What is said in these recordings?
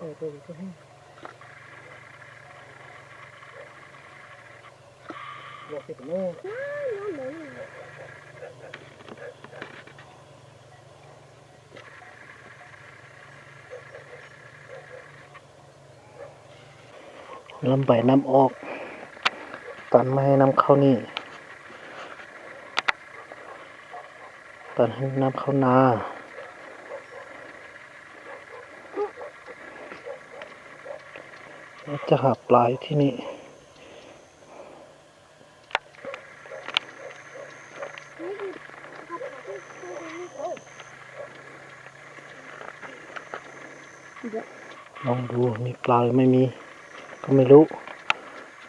Năm bảy năm ốc, tàn mê năm khâu nị, tàn năm khâu nà. Chắc hả plai thế nị. Lông đủ, mì pla mì mì, có mì lú,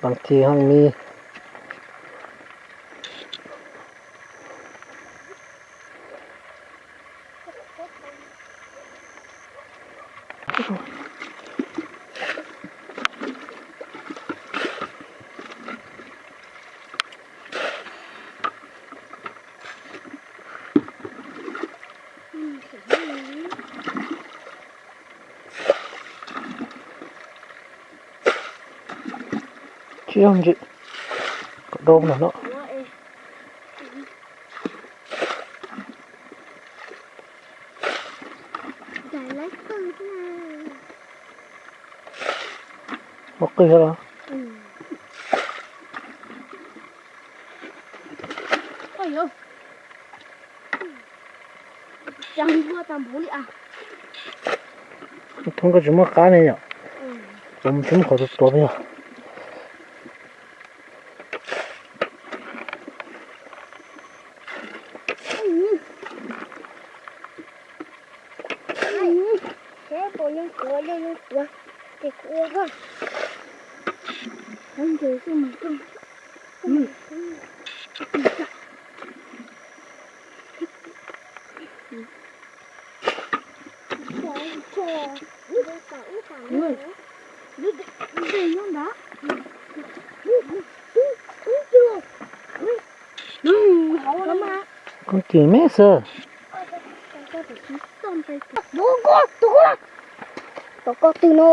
bằng thì hăng mì. Tsis zoo ntsis, kom doo no no. Muab qwj los? Thoob koj tsis muaj qab ne yom? Tsis muaj qhov tuav tuav yog. Koob cim me xwb. Tom koj twg no?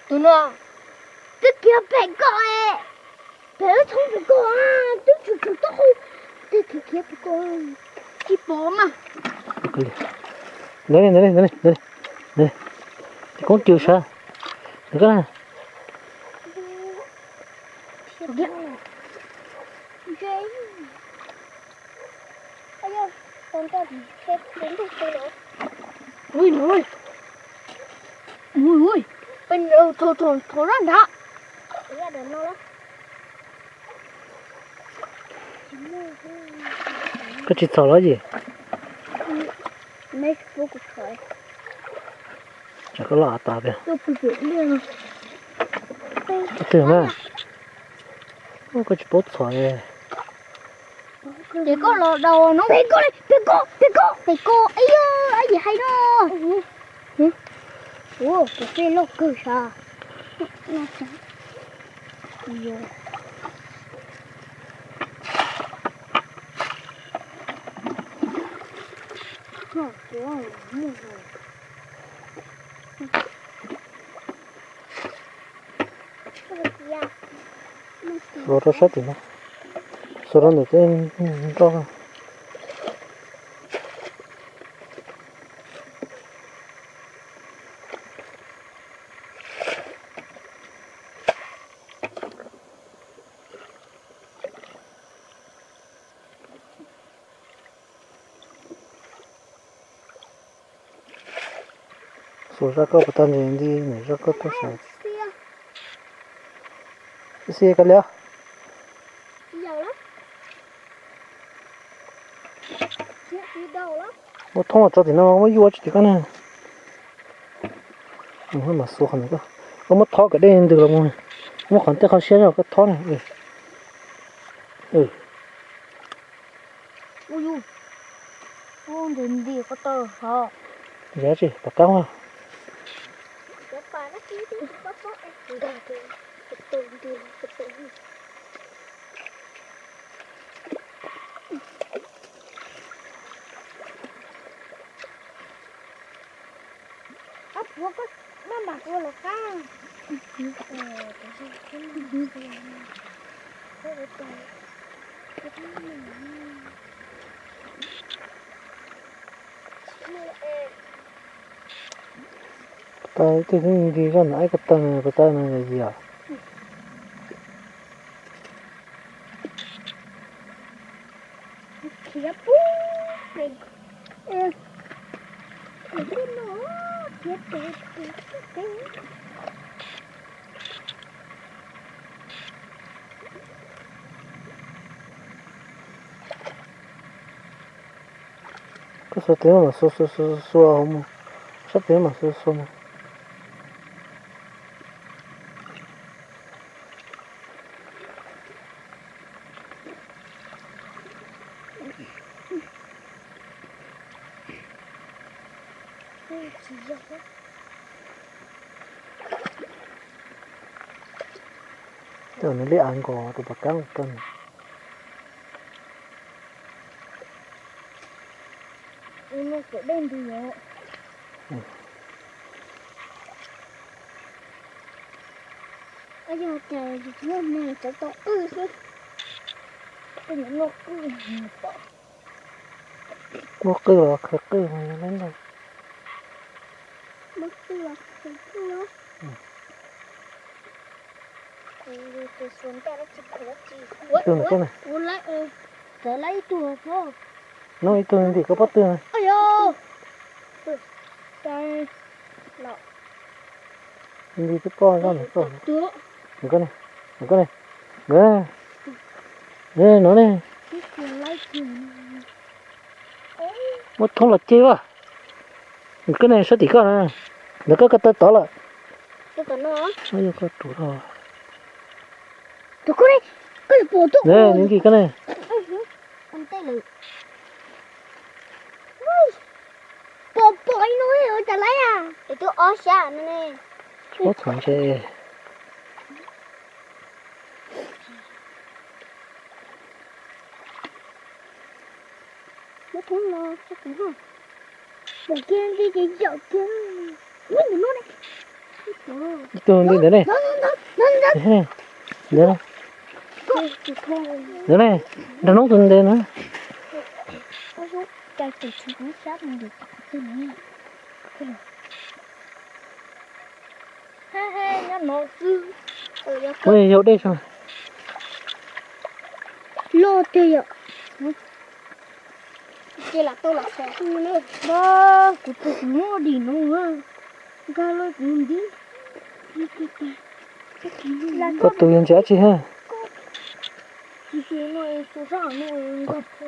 Tus no, twb kiag pem koj, pem lub thoob pem koj, twb tshwm tshwm tau, twb khiav khiav pem koj, tsis pom mas. Ntawd li, ntawd li, ntawd li, ntawd li. Koob cim sab. Ntawd koj na. Ui, ui, ui, ui, thov, thov, thov rab nrad. Koj tsis txhom los yim? Tsam koj loj av tas tiag. Koj twg na? Koj tsis paub txhom li. Ces koj los daus no. Pem koj li, pem koj, pem koj, pem koj, ay yog, ay yim hais no. Ua, kuv peb loj kawg sas. Xuas rau sab tim no, xuas rau ntawm tej nroj. Xuas zaj koj puas tag nrho nti nws zaj koj tuaj saib. Xi ka liab. Muab thoob los tso tim no, muab yuav tsis tim koj na. Mas xuas qhov ntawd, koj muab thob kom dej ntws los mus. Muab qhov tej qhov siab zog koj thob na. Yog tsis pom qab. Puas tau ib tug xwb nti zoj no ib ko taw no puas tau no yog yim os. Koj xuas tes mas xuas xuas xuas xuas hauv mus, sab tes mas xuas xuas mus. Coj nws liab av nkaus tus pas kab mus pw. Ua no kom dej ntws os. Yog tias yus tsis muaj hneev tsuav tau qwj xwb. Koj nyiam noj qwj pom. Muaj qwj los qhwv qwj los yog leej ntawd. Muaj qwj los qhwv qwj los. Tus ntawm koj na. Txawv lab ib tug. Nub ib tug ntim koj pob tw na. Ntim twb poj zoj nws koj. Nws koj ne, nws koj ne, nws no ne. Muab thoob los ceg as. Nws koj ne sab tim koj na. Ntawd koj ko taw tod lawm. Yog koj tus. Nws ntim koj ne. Pom pom ib no ua cas laiv a. Es twb ob xyab no ne. Ub txhoov ntse. Muab thoob los tso kuv ha. Pom kiag nti ces yawm kiag. Ub, ntawm no ne. Ib tug nti ntawd ne. Ntawd ne. Ntawd ne. Nrog noob tus nte na. Ua yau dej sab. Loj tiag yom. Ces lam tau los xyov xwb na. Kuv tus kuv muab dim no nkag los kuv nti. Koj tus yog ntsia dab tsi ha?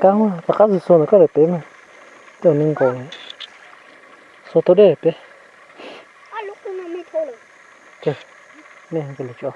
Kab mas rov qab xuas xuas ntawm koj daim pem mas. Tej neeg nkaus xuas tau dej pem. Nej koj lus tso.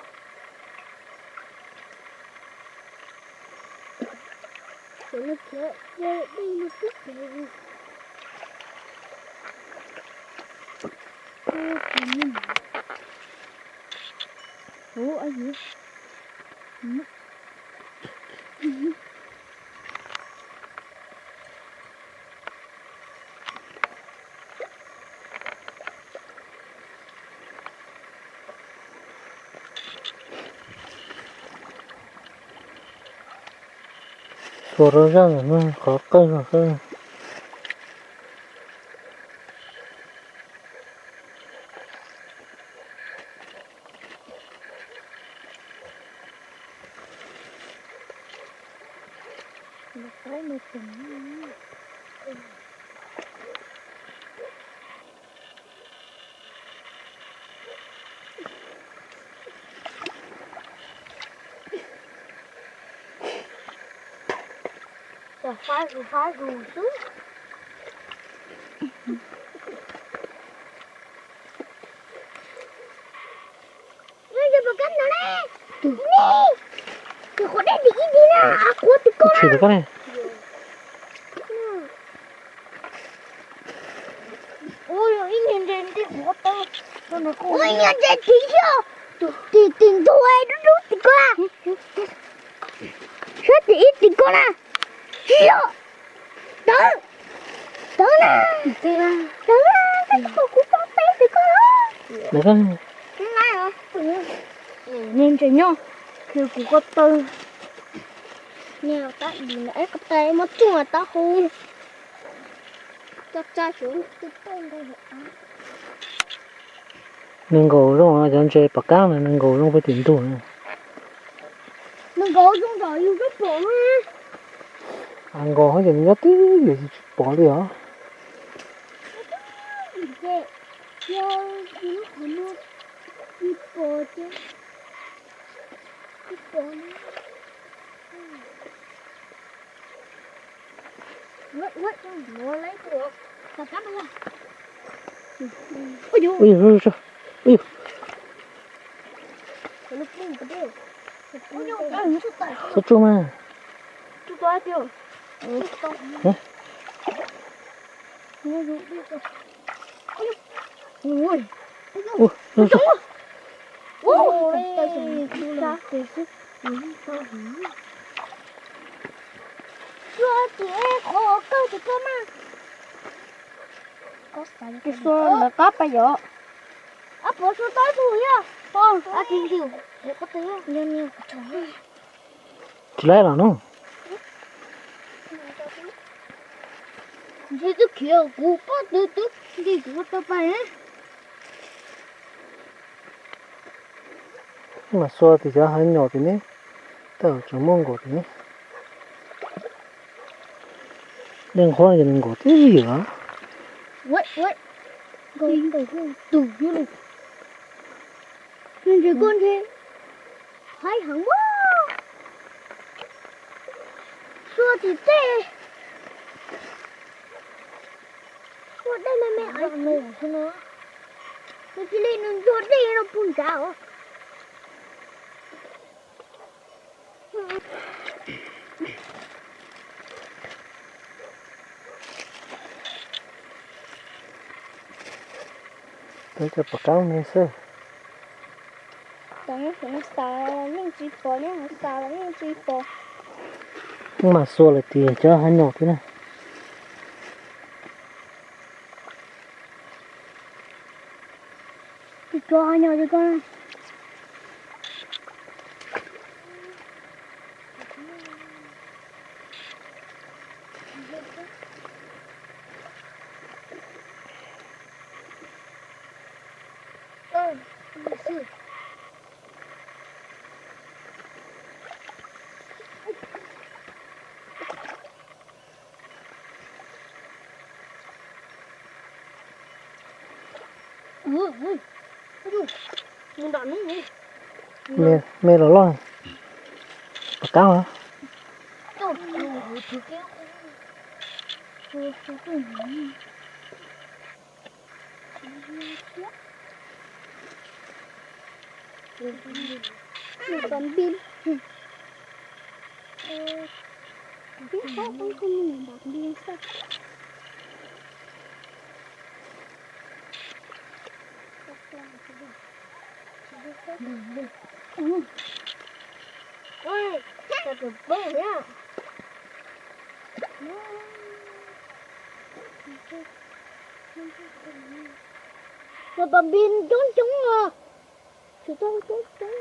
Xuas rau zaj ntawm no qhov qawj no xwb. Fab zus fab zus xwb. Tus qhuav dej tim ib tig na, qhuav tim koj na. Ua ib niag ntses tim qhuav tau. Ua ib niag ntses tim yog tim tim ntug dub dub tim koj na. Sab tim ib tim koj na. Yog. Tawv. Tawv na. Tawv na, koj tsis pom kuv pom peb tim koj na. Niag ntses nyob, kuv ko taw, ko taw muab tsuj taub hau. Nws nkaum zoo, cov ntses pom qab no nws nkaum zoo pem tim ntug. Nws nkaum zoo nraum yus twb pom. Nkaum ces nws nyob twj ywm tsis pom li os. Ui, ui, ui, ui. Tsuj mas. Ua, ua, ua. Ua, ua, ua. Ua, ua, ua. Ua, ces qhov kawg ces koj mas. Ces xua lawv qab pas yom. Ab, puas xua tau tus yog? Ab, tis tis. Tsis laib los no. Ntshe twb khiav kuv pob tw twb nti kuv tau pas. Mas xua tim cov hav nyom tim ne, tej zaum tseem muaj nkaum tim ne. Dej nqhuab no ces nws nkaum tib ywm. Tus ywg, ntshe koj ntshe haib heev ua. Xua tim tej, xua dej me me, nws cia li nws ntxuag dej rau puag nrad os. Peb cov pom qab me xwb. Tam no xav yeej tsis pom, nyob hauv xav los yeej tsis pom. Mas xua lawm tim cov hav nyom tim na. Tim cov hav nyom tim ko. Me los loj, pom qab os. Mas pas npis coob coob os. Tsis tau coob coob.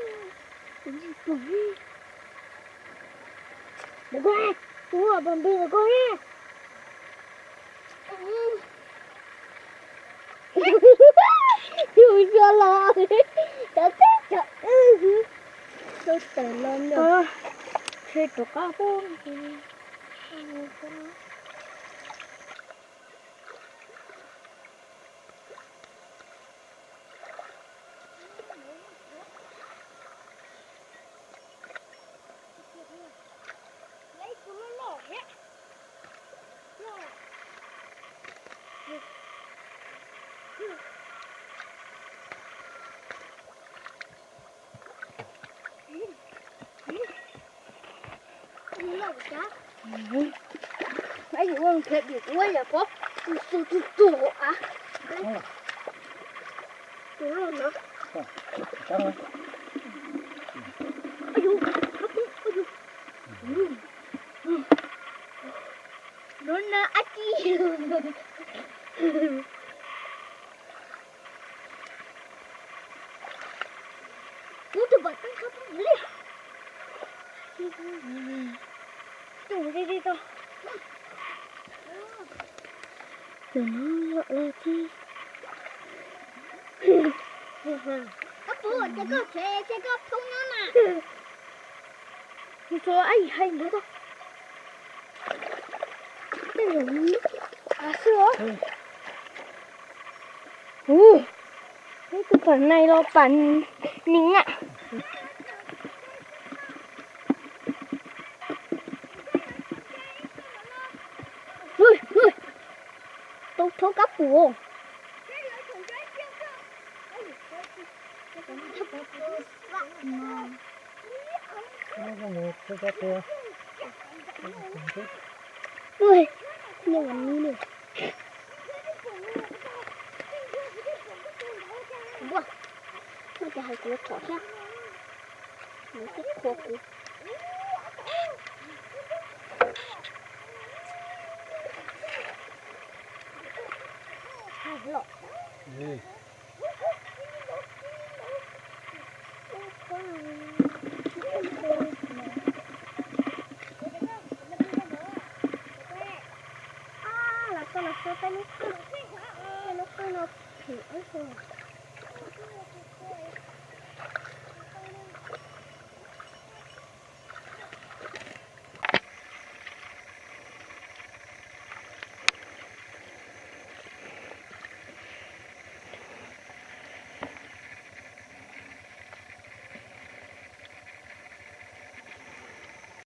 Mus koj, tus pas npis ntawm koj ne. Yus xyov los, cov teb cov wb xwb. Tau tawm los nyob, tshe rov qab pub. Tus no loj loj thiab. Koj puas ces koj tsev ces koj thoob no na. Mus txog ab yim hais ntawd tau. Tej zaum xwb os. Ub, ib tug pam nai los pam nws na. Tau thoob kab pum. Ua, no ces hais kuv thov thiab. Nws twb qhuas kuv. Hais los. Los koj los xua peb lub qwj, peb lub qwj no phem ib hu.